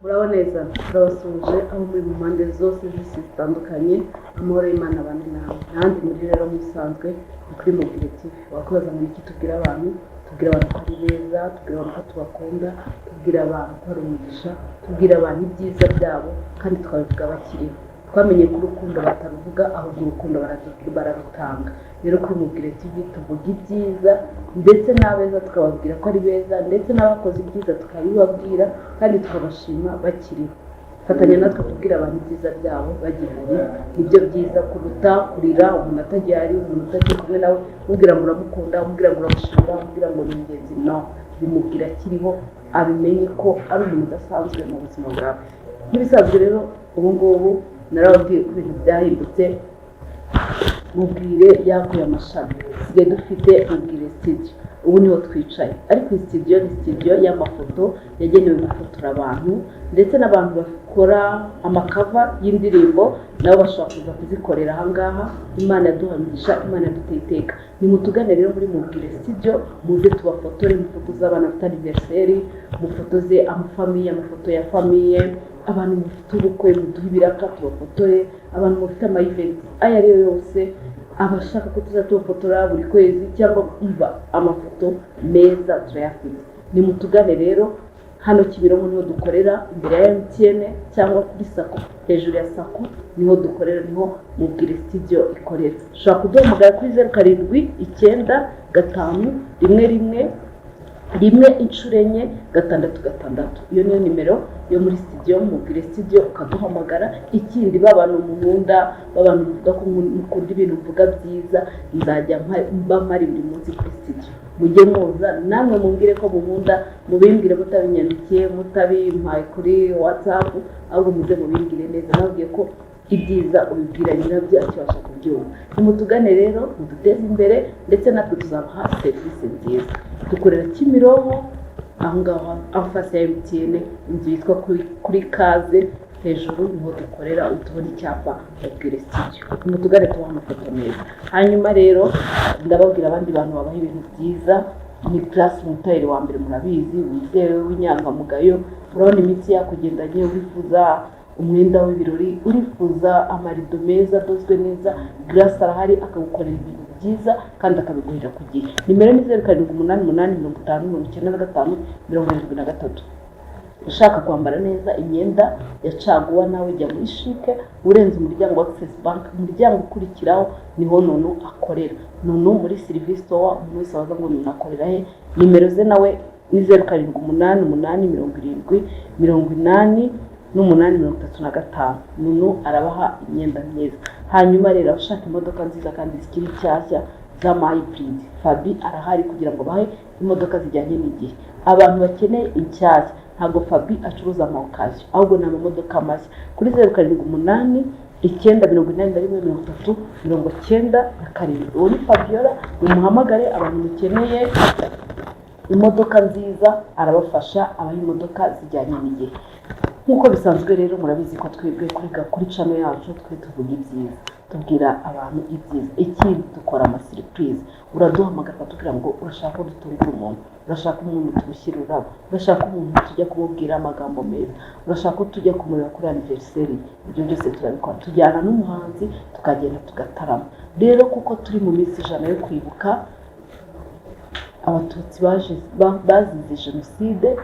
Muraho neza, turabasuhuje aho muri mu mpande zose z'isi zitandukanye. Amahoro y'Imana abane nawe. Ntahandi muri rero musanzwe ni kuri Mobile TV. Wakwibaza ngo iki tubwira abantu? Tubwira abantu ko ari beza, tubwira abantu ko tubakunda, tubwira abantu ko ari umugisha, tubwira abantu ibyiza byabo kandi tukabivuga bakiriho. Twamenye ko urukundo bataruvuga, ahubwo urukundo bararutanga. Rero kuri Mubwire TV tuvuga ibyiza, ndetse n'abeza tukababwira ko ari beza, ndetse n'abakoze ibyiza tukabibabwira kandi tukabashima bakiriho. Fatanya natwe tubwira abantu ibyiza byabo bagihari, nibyo byiza kuruta kurira umuntu atagihari, umuntu utakiri kumwe nawe, umubwira ngo uramukunda, umubwira ngo uramushimira, umubwira ngo ni ingenzi. No bimubwira akiriho, abimenye ko ari umuntu udasanzwe mu buzima bwawe. Nk'ibisanzwe rero, ubu ngubu narababwiye ko ibintu byahindutse. Mubwire yaguye amashami, dusigaye dufite Mubwire Studio. Ubu niho twicaye, ariko iyi studio ni studio y'amafoto yagenewe gufotora abantu, ndetse n'abantu bakora ama cover y'indirimbo nabo bashobora kuza kuzikorera ahangaha. Imana yaduhaye umugisha, Imana yaduteye iteka. Nimutugane rero muri Mubwire Studio, muze tubafotore, mufotoze abana bafite anniversaire, mufotoze ama famille, amafoto ya famille, abantu mufite ubukwe muduhe ibiraka tubafotore, abantu mufite ama event ayo ari yo yose, abashaka ko tuzajya tubafotora buri kwezi cyangwa umva amafoto meza turayafite. Nimutugane rero hano Kimironko niho dukorera, imbere ya MTN cyangwa kuri SACCO, hejuru ya SACCO niho dukorera, niho Mubwire Studio ikorera. Ushobora kuduhamagara kuri 0795 111 111 666. Iyo niyo nimero yo muri studio Mubwire Studio, ukaduhamagara. Ikindi, ba bantu munkunda, ba bantu muvuga ko mukunda ibintu mvuga byiza, nzajya mba mpari buri munsi kuri studio. Mujye muza namwe mumbwire ko munkunda, mubimbwire mutabinyandikiye, mutabimpaye kuri WhatsApp, ahubwo muze mubimbwire neza. Nababwiye ko ibyiza ubibwira nyirabyo akibasha kubyumva. Nimutugane rero muduteze imbere, ndetse natwe tuzabaha serivisi nziza. Dukorera Kimironko, aho ngaho en face ya MTN, inzu yitwa kuri Kaze, hejuru niho dukorera, utubona icyapa Mubwire Studio. Nimutugane tubaha amafoto meza. Hanyuma rero ndababwira abandi bantu babaha ibintu byiza ni Grace, umutayeri wa mbere murabizi, wizewe, w'inyangamugayo. Urabona iminsi yakugendanye, wifuza umwenda w'ibirori, urifuza amarido meza adozwe neza, Grace arahari akagukorera ibintu byiza kandi akabiguhera ku gihe. Nimero ni 0788 50 95 73. Ushaka kwambara neza imyenda ya caguwa nawe, jya muri CHIC, urenze umuryango wa Access Bank, umuryango ukurikiraho niho Nunu akorera. Nunu muri Serivisi Towa. Umuntu wese waza ngo Nunu akorera he, nimero ze nawe ni 0788 70 88 35. Nunu arabaha imyenda myiza. Hanyuma rero abashaka imodoka nziza kandi zikiri nshyashya z'ama hybrid, Fabi arahari kugira ngo bahe imodoka zijyanye n'igihe. Abantu bakeneye inshyashya, ntabwo Fabi acuruza ama occasion, ahubwo ni amamodoka mashya. Kuri 0789 81 30 97, uwo ni Fabiola, mumuhamagare. Abantu mukeneye imodoka nziza arabafasha, abaha imodoka zijyanye n'igihe. Nk'uko bisanzwe rero, murabizi ko twebwe kuri channel yacu twe tuvuga ibyiza, tubwira abantu ibyiza. Ikindi, dukora ama surprise. Uraduhamagara ukatubwira ngo urashaka ko dutungura umuntu, urashaka umuntu tumushyira ururabo, urashaka umuntu tujya kumubwira amagambo meza, urashaka ko tujya kumureba kuri anniversaire. Ibyo byose turabikora, tujyana n'umuhanzi tukagenda tugatarama. Rero kuko turi mu minsi 100 yo kwibuka Abatutsi bazize jenoside,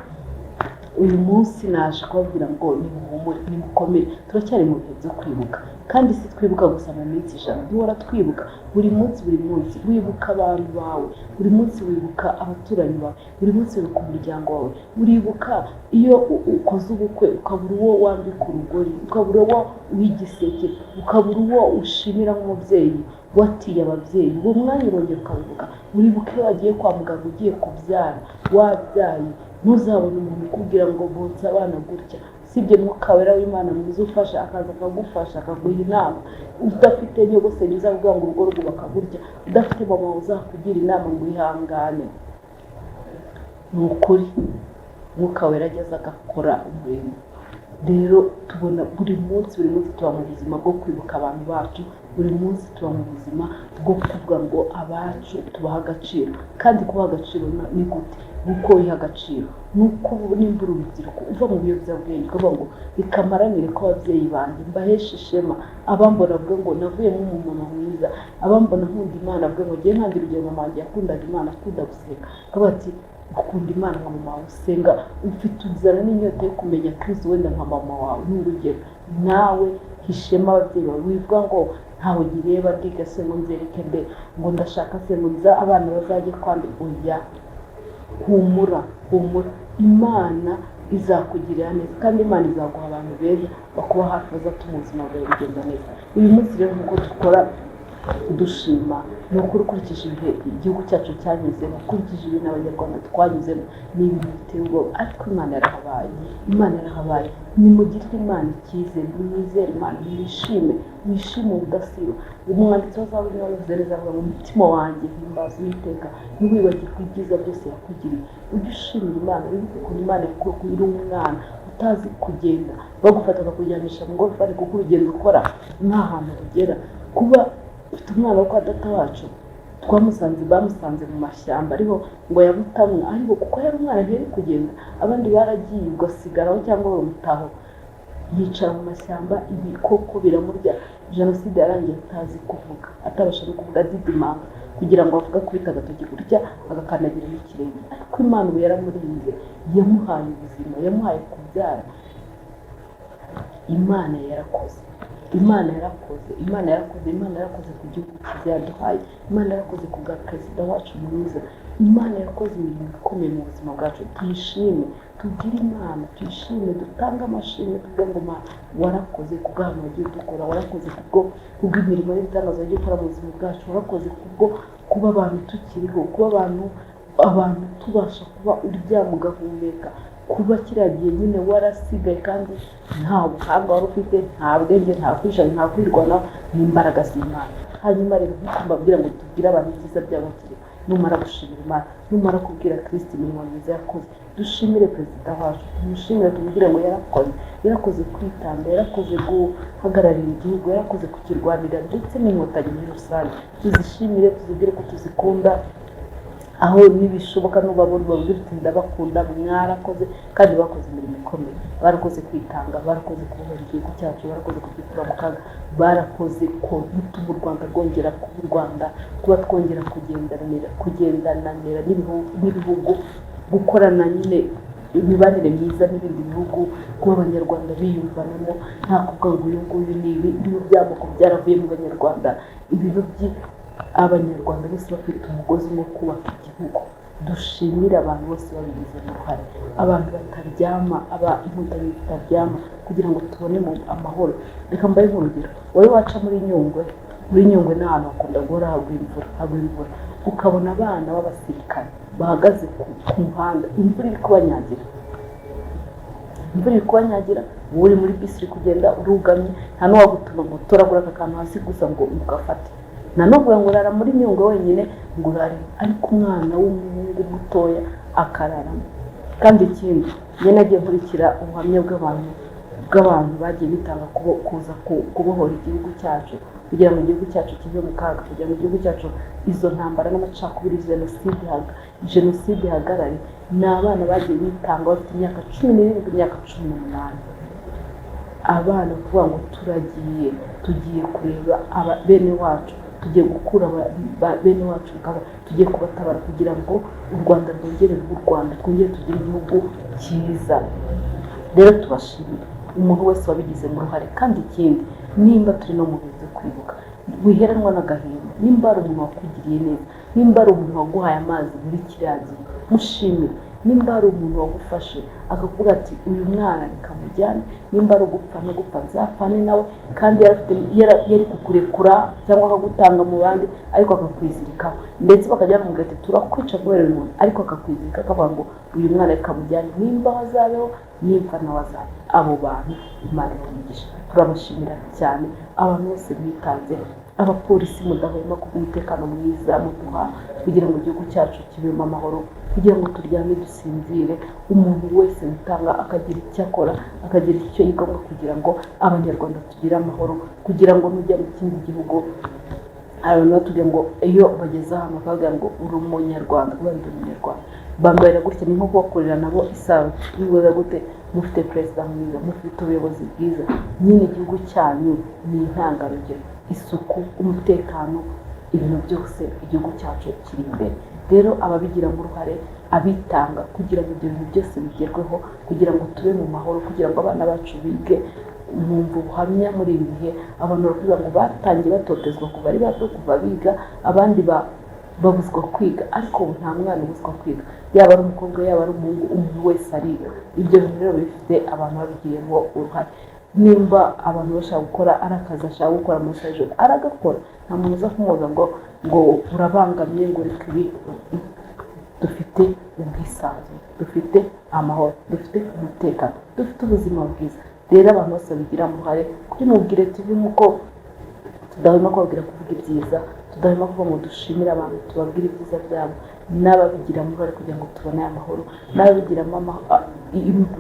uyu munsi naje kubabwira ngo nimuhumure, nimukomere, turacyari mu bihe byo kwibuka. Kandi si twibuka gusa mu minsi 100, duhora twibuka buri munsi. Buri munsi wibuka abantu bawe, buri munsi wibuka abaturanyi bawe, buri munsi wibuka umuryango wawe. Uribuka iyo ukoze ubukwe ukabura uwo wambika urugori, ukabura uwo uha igiseke, ukabura uwo ushimira nk'umubyeyi watiye ababyeyi. Uwo mwanya urongera ukabivuga. Uribuka iyo wagiye kwa muganga ugiye kubyara, wabyaye, ntuzabone umuntu ukubwira ngo bonsa abana gutya, usibye Mwuka Wera w'Imana mwiza ufasha, akaza akagufasha, akaguha inama. Udafite nyogosenge uzavuga ngo urugo rwubaka gutya, udafite mama uzakugira inama ngo ihangane, ni ukuri Mwuka Wera ageze agakora umurimo. Rero tubona buri munsi, buri munsi tuba mu buzima bwo kwibuka abantu bacu, buri munsi tuba mu buzima bwo kuvuga ngo abacu tubaha agaciro. Kandi kubaha agaciro ni gute? Ni uko wiha agaciro, ni uko nimba uri urubyiruko uva mu biyobyabwenge, ukavuga ngo bikamaranire ko ababyeyi banjye mbaheshe ishema, abambona bavuga ngo navuyemo umumama mwiza, abambona nkunda Imana bavuga ngo ngiye ntangira urugero, mama wanjye yakundaga Imana, akunda gusenga, akavuga ati ukunda Imana nka mama wawe, usenga, ufite inzara n'inyota yo kumenya Kristo wenda nka mama wawe, ni urugero. Nawe hishema ababyeyi bawe. Wivuga ngo ntawe nkireba, ndiga se ngo nzereke nde, ngo ndashaka se ngo nza abana bazajye kwande. Oya, humura, humura, Imana izakugirira neza kandi Imana izaguha abantu beza bakuba hafi, bazatuma ubuzima bwawe bugenda neza. Uyu munsi rero, nk'uko dukora dushima, ni ukuri ukurikije ibihe igihugu cyacu cyanyuzemo, ukurikije ibintu Abanyarwanda twanyuzemo, ni ibintu biteye ubwoba, ariko Imana yarahabaye, Imana yarahabaye. Nimugirire Imana icyizere, nimwizere Imana, mwishime, mwishime ubudasiba. Umwanditsi wa Zaburi niwe wabivuze neza, avuga ngo umutima wanjye himbaza Uwiteka, ntiwibagirwe ibyiza byose yakugiriye. Ujye ushimira Imana, wibuke ukuntu Imana yakuye uri umwana utazi kugenda, bagufata bakakujyanisha mu ngorofani kuko urugendo ukora nta hantu rugera. Kuba ufite umwana wo kwa data wacu, twamusanze, bamusanze mu mashyamba ariho ngo yabutamwa, ariko kuko yari umwana ntiyari kugenda, abandi baragiye ugasigaraho cyangwa bamutaho, yicara mu mashyamba, ibikoko biramurya. Jenoside yarangiye atazi kuvuga, atabasha no kuvuga, adidimanga kugira ngo avuge, akubita agatoki gutya agakandagira n'ikirenge. Ariko Imana ubu yaramurinze, yamuhaye ubuzima, yamuhaye kubyara. Imana yarakoze, Imana yarakoze, Imana yarakoze, Imana yarakoze ku gihugu cyiza yaduhaye, Imana yarakoze ku bwa perezida wacu mwiza, Imana yakoze imirimo ikomeye mu buzima bwacu. Tuyishime, tubwire Imana, tuyishime, dutange amashimwe, tuvuge ngo Mana warakoze ku bw'ahantu wagiye udukora, warakoze kubw'imirimo y'ibitangaza wagiye ukora mu buzima bwacu, warakoze kubwo kuba abantu tukiriho, kuba abantu tubasha kuba uryama ugahumeka, kuba kiriya gihe nyine warasigaye kandi nta buhanga wari ufite, nta bwenge, nta kwisha, nta kwirwanaho, n'imbaraga z'Imana. Hanyuma rero, nk'uko mbabwira ngo tubwire abantu ibyiza by'abakiriya, numara gushimira Imana, numara kubwira Kirisiti imirimo myiza yakoze, dushimire perezida wacu, tumushimire, tumubwire ngo yarakoze, yarakoze kwitanga, yarakoze guhagararira igihugu, yarakoze kukirwanira, ndetse n'Inkotanyi muri rusange tuzishimire, tuzibwire ko tuzikunda. Aho nibishoboka nubabona ubabwire uti ndabakunda, mwarakoze, kandi bakoze imirimo ikomeye, barakoze kwitanga, barakoze kubohora igihugu cyacu, barakoze kugikura mu kaga, barakoze ko gutuma u Rwanda rwongera kuba u Rwanda, kuba twongera kugendananira n'ibihugu, gukorana nyine imibanire myiza n'ibindi bihugu, kuba Abanyarwanda biyumvanamo, nta kuvuga ngo uyu nguyu ni ibi. Ibintu by'amoko byaravuye mu Banyarwanda, ibintu Abanyarwanda bose bafite umugozi umwe wo kubaka igihugu. Dushimire abantu bose babigizemo uruhare, abantu bataryama, aba Inkotanyi zitaryama kugira ngo tubone mu amahoro. Reka mbahe nk'urugero: wowe waca muri Nyungwe, muri Nyungwe ni ahantu hakunda guhora hagwa imvura, hagwa imvura, ukabona abana b'abasirikare bahagaze ku muhanda, imvura iri kubanyagira, imvura iri kubanyagira, wowe uri muri bisi uri kugenda urugamye, nta n'uwagutuma ngo toragura aka kantu hasi gusa ngo ugafate, nta n'uvuga ngo urara muri Nyungwe wenyine ngo urare, ariko umwana w'umuhungu mutoya akararamo. Kandi ikindi, njye nagiye nkurikira ubuhamya bw'abantu bagiye bitanga kuza kubohora igihugu cyacu, kugira ngo igihugu cyacu kive mu kaga, kugira ngo igihugu cyacu izo ntambara n'amacakubiri, jenoside ihagarare. Ni abana bagiye bitanga bafite imyaka 17, imyaka 18, abana kuvuga ngo turagiye, tugiye kureba bene wacu, tugiye gukura bene wacu mu kaga, tugiye kubatabara kugira ngo u Rwanda rwongere rube u Rwanda, twongere tugire igihugu cyiza. Rero tubashimira umuntu wese wabigizemo uruhare. Kandi ikindi, nimba turi no mu bihe byo kwibuka, wiheranwa n'agahinda. Nimba hari umuntu wakugiriye neza, nimba hari umuntu waguhaye amazi muri kiriya gihe, mushimire. Nimba hari umuntu wagufashe akakuvuga ati uyu mwana reka mujyane, nimba ari ugupfa no gupfa nzapfane nawe, kandi yari kukurekura cyangwa akagutanga mu bandi, ariko akakwizirikaho, ndetse bakajya bamubwira ati turakwica kubera uyu muntu, ariko akakwizirika akavuga ngo uyu mwana reka mujyane, nimba azabeho, nimba nawe azabe. Abo bantu Imana ibahe, turabashimira cyane, abantu bose bitanze, abapolisi mudahwema kubw'umutekano mwiza muduha kugira ngo igihugu cyacu kibemo amahoro, kugira ngo turyame dusinzire. Umuntu wese witanga akagira icyo akora, akagira icyo yigomwa kugira ngo Abanyarwanda tugire amahoro, kugira ngo nujya mu kindi gihugu. Hari abantu batubwira ngo iyo bageze ahantu bakavuga ngo uri Umunyarwanda, kuba ndi Umunyarwanda bambarira gutya, ni nko kubakorera nabo isano. Bivuga gute? Mufite perezida mwiza, mufite ubuyobozi bwiza, nyine igihugu cyanyu ni intangarugero, isuku, umutekano, ibintu byose, igihugu cyacu kiri imbere. Rero ababigiramo uruhare, abitanga kugira ngo ibyo bintu byose bigerweho, kugira ngo tube mu mahoro, kugira ngo abana bacu bige, mwumva ubuhamya muri ibi bihe, abantu baravuga ngo batangiye batotezwa kuva ari bato, kuva biga, abandi babuzwa kwiga, ariko ubu nta mwana ubuzwa kwiga, yaba ari umukobwa, yaba ari umuhungu, umuntu wese ariga. Ibyo bintu rero bifite abantu babigiyemo uruhare. Nimba abantu bashaka gukora, ari akazi ashaka gukora mu masaha y'ijoro, aragakora, nta muntu uza kumubaza ngo urabangamye, ngo reka ibi. Dufite ubwisanzure, dufite amahoro, dufite umutekano, dufite ubuzima bwiza. Rero abantu bose babigiramo uruhare kuri Mubwire TV, nk'uko tudahwema kubabwira kuvuga ibyiza, tudahwema kuvuga ngo dushimire abantu, tubabwire ibyiza byabo, n'ababigiramo uruhare kugira ngo tubone aya mahoro,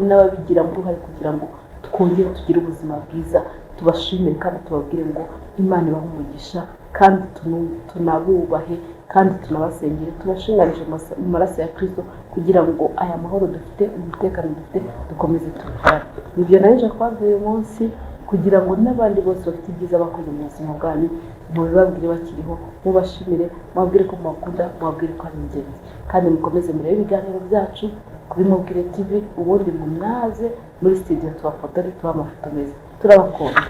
n'ababigiramo uruhare kugira ngo twongere tugire ubuzima bwiza, tubashimire kandi tubabwire ngo Imana ibahe umugisha, kandi tunabubahe kandi tunabasengere, tubashinganishe mu maraso ya Kirisito kugira ngo aya mahoro dufite, umutekano dufite, dukomeze tubihorane. Nibyo naje kubabwira uyu munsi, kugira ngo n'abandi bose bafite ibyiza bakoze mu buzima bwanyu mubibabwire bakiriho, mubashimire, mubabwire ko mubakunda, mubabwire ko ari ingenzi, kandi mukomeze murebe ibiganiro byacu kuri Mubwire TV, ubundi munaze muri studio tubafotore, tubahe amafoto meza. Turabakunda.